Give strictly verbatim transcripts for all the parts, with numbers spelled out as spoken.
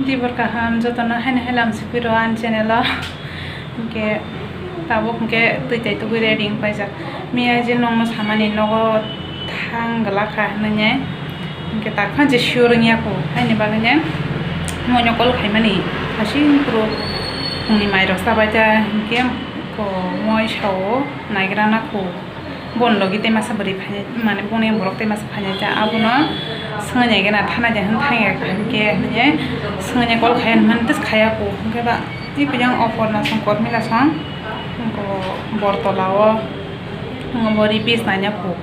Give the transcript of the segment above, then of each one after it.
Tibor kaham jotono haino halam sipiro ani channel o. Hwnkhe tabuk hwnkhe twi tai tugwi ready wng paijak. Miya je nokno samani nogo thang glak kha hwnwi. Hwnkhe tak phan je sure wngya kho, haini bagwi ne moino call khaimani. Hasing phuru phungni mairok chabai ta hwnkhe ko moi sao naigra na kho. Bon logi tei masa bwrwi phainai, mane boni borok tei masa phainai ta abono swngwi nai gana thana de hwn thangya hwnkhe hwnwi swngwi nai call khai hwn tes khaya kho hwnkhe ba tei kuyang oporna song kormila song bortola o bo ripis naina kho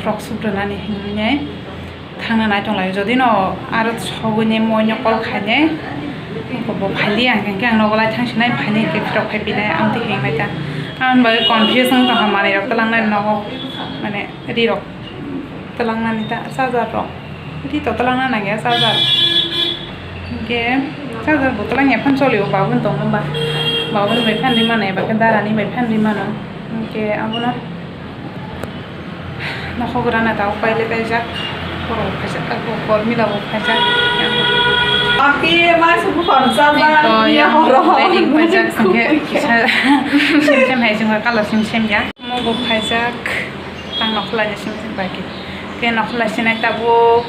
frock subrwnani hwnwi. Thangna nai tong lai, jodi no aro sogwi ni moi no call khai ne, bo phai li ang khe ang nogo lai thang sinai phai ni khe phirok phai pinai ang twi heng nai ta. Ang bai confuse wng tong kha manwi rok twlang nai nogo, mane ri rok twlang nani ta charger rok, ri to twlang na nang ya charger. Hwnkhe charger bo twlang ya phan choli o babun tong ba, babun bai phan ri mano eba khe dara ni bai phan ri mano, hwnkhe abono. Nokhok rana tabuk paile paijak, borok bo phaijak, borok mila bo phaijak. Api mas bukan saja Eko dia yang horor. Ready paijak, sengke kisa sim sim hai, sengke color sim sim ya. Mo bo phaijak, tang nokhla ni sim sim bagi. Ke nokhla sinai tabuk.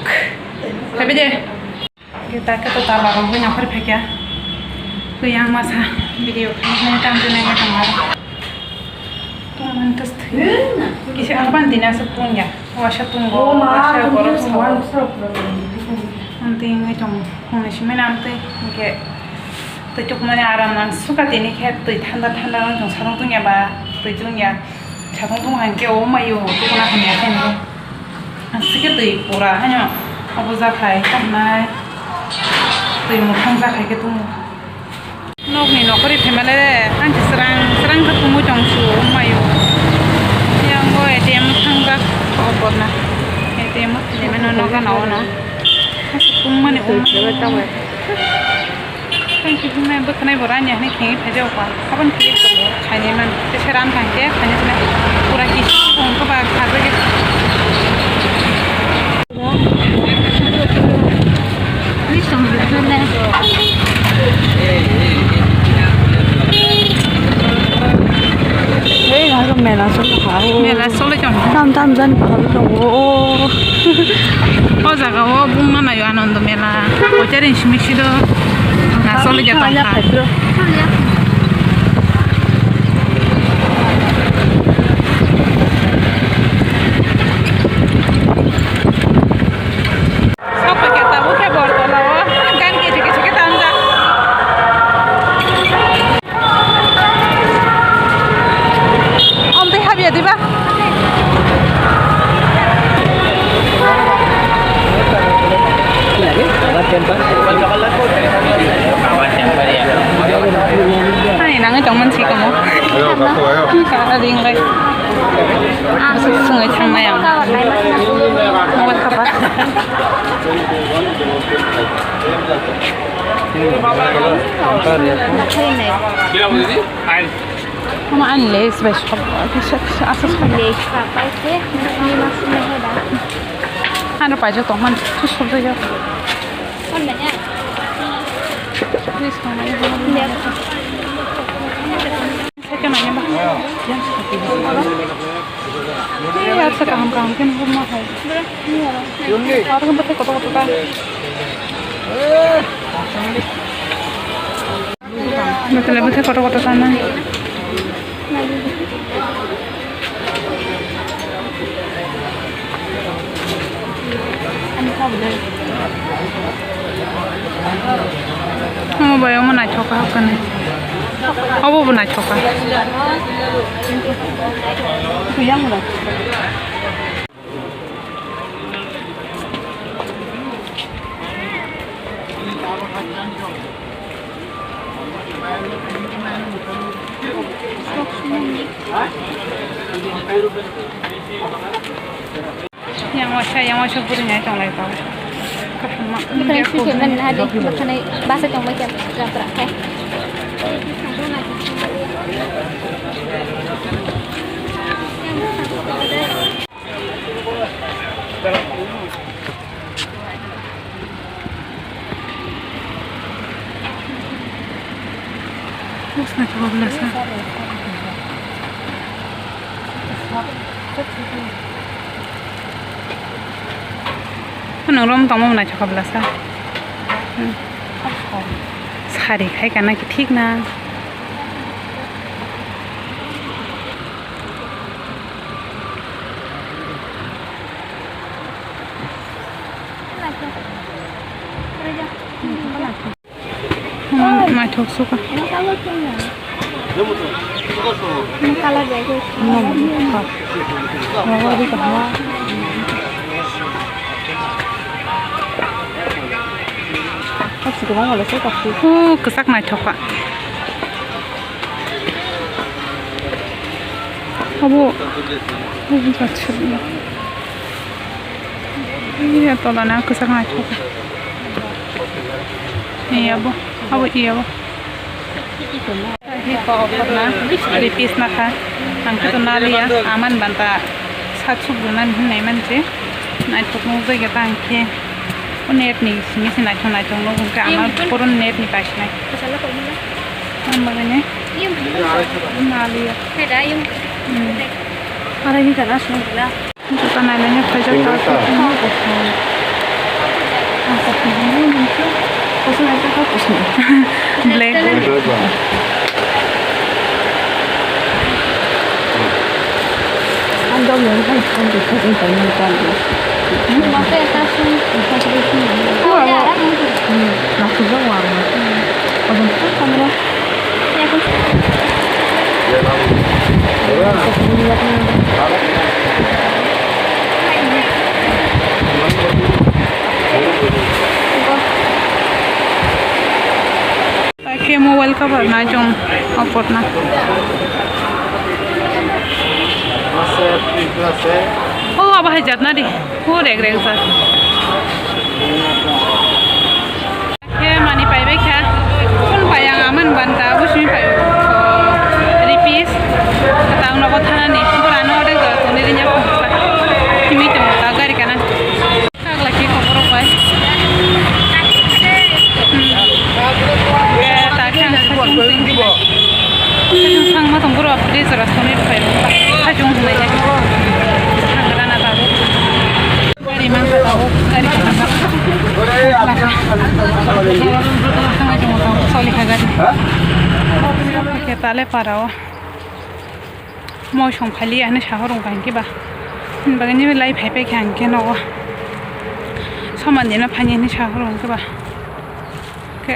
Tapi deh. Kita kata tala rok bai nongkhor phaikya. Kuyang masa video khainai tam jwnai tongmar. Tongmani tas thwi. Kisa apan dina se pungya. Wasa tungo, wasa borok sa. Amtwi wngwi tong. Hwnwi simani amtwi hwnkhe twi tukmani aram nang suka tini khe twi thanda thanda wng tong sarong tungya ba twi tungya. Sakung tong hai khe o mai o tukuna hamya khe ni. Aswk khe twi pura haino obo jakhai tongnai. Twi muthang jakhai khe tongo. Nokni nokhorwi phaimale thanchi srang srang khe tongwi tong su mai o. Yango A T M thangjak o borna. A T M o phaimano noga na ono. Aswk tongmani o. Thank you, hwnwi bwkhanai bo rani hwnwi khengwi phaijak kha. Aboni clip tongo, khainai man. Tei se ran thang khe, khainai sene pura kisi tong khe ba khajagwi. Ei, aro mela solo kha. Mela solo jong. Tam tam jan pahal tongo. O jaga o bung manayo Anando mela. Kochari simi sido. Na solo ja tong kha. Sokphaikha tabuk khe Bortola o, ah, gan kisi kisi khe tanjak. Omtwi habya diba? Ani nangwi tongmani si komo. Ring bai. Aswk swngwi thangnai ang. Mobile cover. Omo ani lace bai sok, kisa, kisa, aswk sok. Lace kapai se, ni mas me heda. Ano paijak tongmani, tu sok jaya. Please, tongmani. Sakhe manya ba. Yang sakhe. Eh, asa kaham kaham khe nukma hai. Aro khe bwthai kotor kotor ta. Bwthai bwthai kotor kotor ta na. Omo bai omo naithok kha hakkani. Obo bo naithok kha. Yang waisa, yang waisa bwrwi nai tong lai tong. Kwbangma. Bwkhwnai sui khe mani na di, bwkhwnai basa tong bai khe japra khe. Bus naithogo bwlasa. Phunuk rom tongma naithogo bwlasa. Sari khai kana ki thik na. Naithok suka. Oh, kwchak naithok kha. Abo, abo kaisa. Iya, tola na kwchak naithok. Iya bo, abo iya bo. Hi ko offer na, three piece na kha. Ang khe to naliya, aman banta sat suk rwnani hinwi mani se. Naithok nukjagya ta ang khe. O net ni simi se naithok naithok nuk hwnkhe ama puro net ni kaisinai. Ang bagwi ne naliya. Hmm. Arai ni kana sung gila. Juta nai nai khaijak ta. Black. Khe mobile cover nai chwng opor na. O abo hai jat na di. O rek rek jat. Khe mani pai bai kha. Phone pai ang aman ban ta, abo simi pai o. Three piece. Tang nogo thanani. Borano ode jora tongni ringjak phone sa. Simi tongo ta gari kana. Kagla khe koborok bai. Hmm. Khe ta khe ang sajung sangma tong borok ode jora tongni pai. Sajung hwnai. Thang gana tabuk. Gari mangsa tabuk, gari mangsa. Soli kha gari. Khe tale parao. Moi song phali ani sahorong kain kiba. Bagani lai phai phai khe ang khe nogo. Soman dino phani ani sahorong kiba. Khe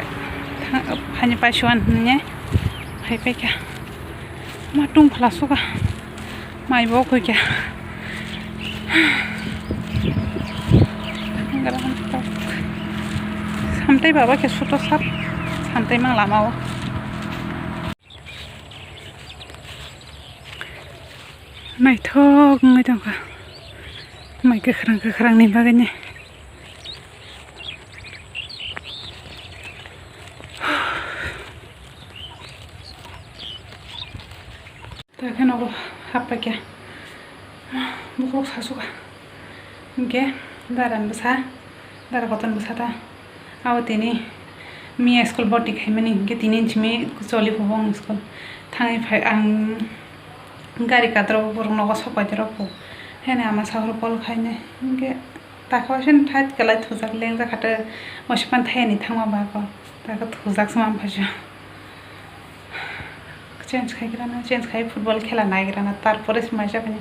phani paisuan hwnye phai phai khe. Ma tung phla suka. Mai bo koi kya. Samtai baba khe suto sap. Samtai mang lama o. Naithok wngwi tongkha. Mai kwkhwrang kwkhwrang ni bagwi ni. Ta khe nogo happaikha. Bukhuk sasukha. Hinkhe dara ni bwsa, dara kotor ni bwsa ta. Abo tini miya school boti khaimani hinkhe tini simi choli phubo ang school. Thangwi phai ang gari kadro borok nogo sok pai rok phu. Hene ama sagro call khainai hinkhe. Taka waisa thait kwlai thujak lengjak hate waisa pan thayani thangma bago taka thujak se man phaisa. Change khai grana, change khai football khela nai grana, tarpore se maisa phani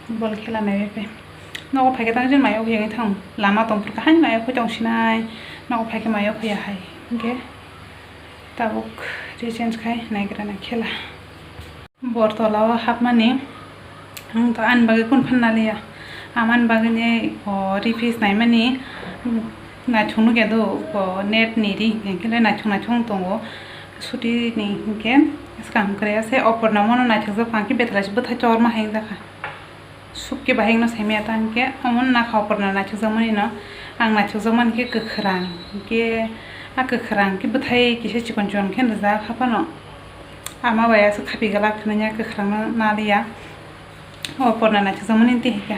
football khela nai bai. Nogo phaikhe tang jin mayo huyang thang lama tong phurkha hani mayo kho tong sinai, nogo phaikhe mayo khuya hai. Hinkhe tabuk je change khai nai grana khela. Bor tola o hapmani ang to ani bagwi kun phan naliya. Amani bagwi ni o ripis naimani naithok nukya do o net ni ri hinkhe le naithok naithok tongo. Suti ni hinkhe swkang kwrwi ase o purna mono naithok jak phankhe betla se bwthai chorma hai wngjakha. Sukhe bahai no saimaya ta hinkhe omo nakha o purna naithok jakmani no ang naithok jakmani khe kwkhwrang hinkhe a kwkhwrang khe bwthai kisa chikon chikon khe rijak haphano. Ama bai aswk khapi glak hinwi kwkhwrangno naliya. O porna naithokjakmani twi hika.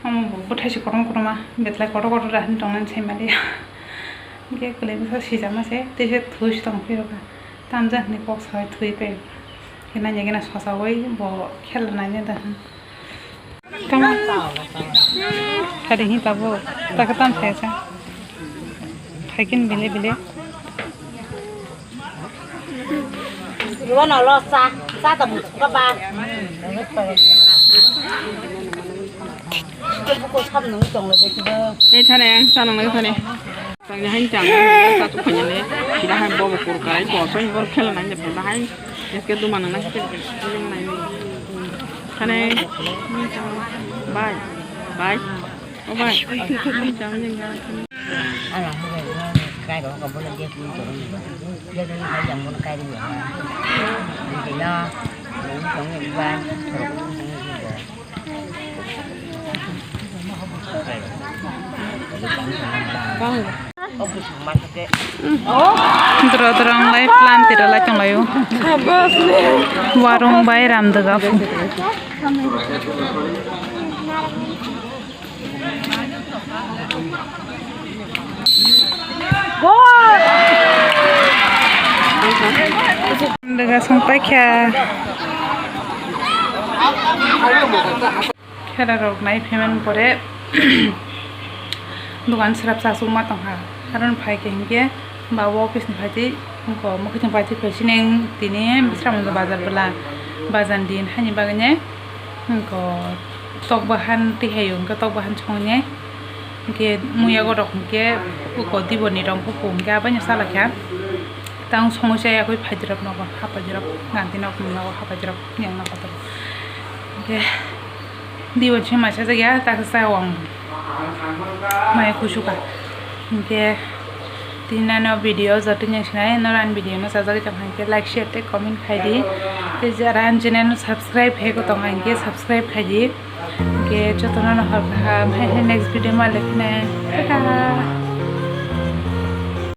Omo bo bwthaisi kotorma kotorma, betlai kotor kotor da hinwi tongnani sai maliya. Hinkhe kwlwi bwsa sijama se, tei se thusi tong phirokha. Tamjak ni kok sai thwi pai. Kena nyegena sosa oi bo khela nanya da. Tama. Hari hi tabo. Taka tam sai sa. Haikin bile bile. Iwan olo sa, sa ta musuka ba. Buku sab nung tong le. Eh, thane, sa nung le thane. Tangni hain chang, sa tu khanya le, sida hai bo bo kur karai bo so bor khela nai je bo hai, eske duma nang nang ke nai. Khane, bai, bai, o bai, hain chang jeng ga. Ala ho kai ro ka bo le je kun to ni. Je kun hai jang bo kai ri ya. Ni de ya, ni jong ni bai, thoro ko ni bo. Dro dro wng lai plan tira lai tong lai o. Warung bai ram dega phu. Dega song paikha. Khera rok nai phaimani pore dogan srap chasukma tongkha, karon phaikhe hinkhe ba o office ni phaitwi wngkha, mwkhwtwng phaitwi phaisini tini Bisramganj bazar bwla, bazar din haini bagwini wngkha tok bahan twi haio, wngkha tok bahan songni hinkhe muya godok hinkhe wngkha diboni rong kuphur hinkhe abaino salakha. Tang songwi chaya khe phaijrap nogo, haphaijrap, ganti nok nogo, haphaijrap yang nogo to. Hinkhe dibo chini mai sajak ya, ta khe chaya ang maya kusuka. Hinkhe tini ano video joto yang sinai, noro ani video no sajak jang hinkhe like, share tei comment khai di. Tei jara ani channel no subscribe hai ko tong hinkhe subscribe khai di. Hinkhe joto no hor kaham, hai hai next video ma le phine. Tata.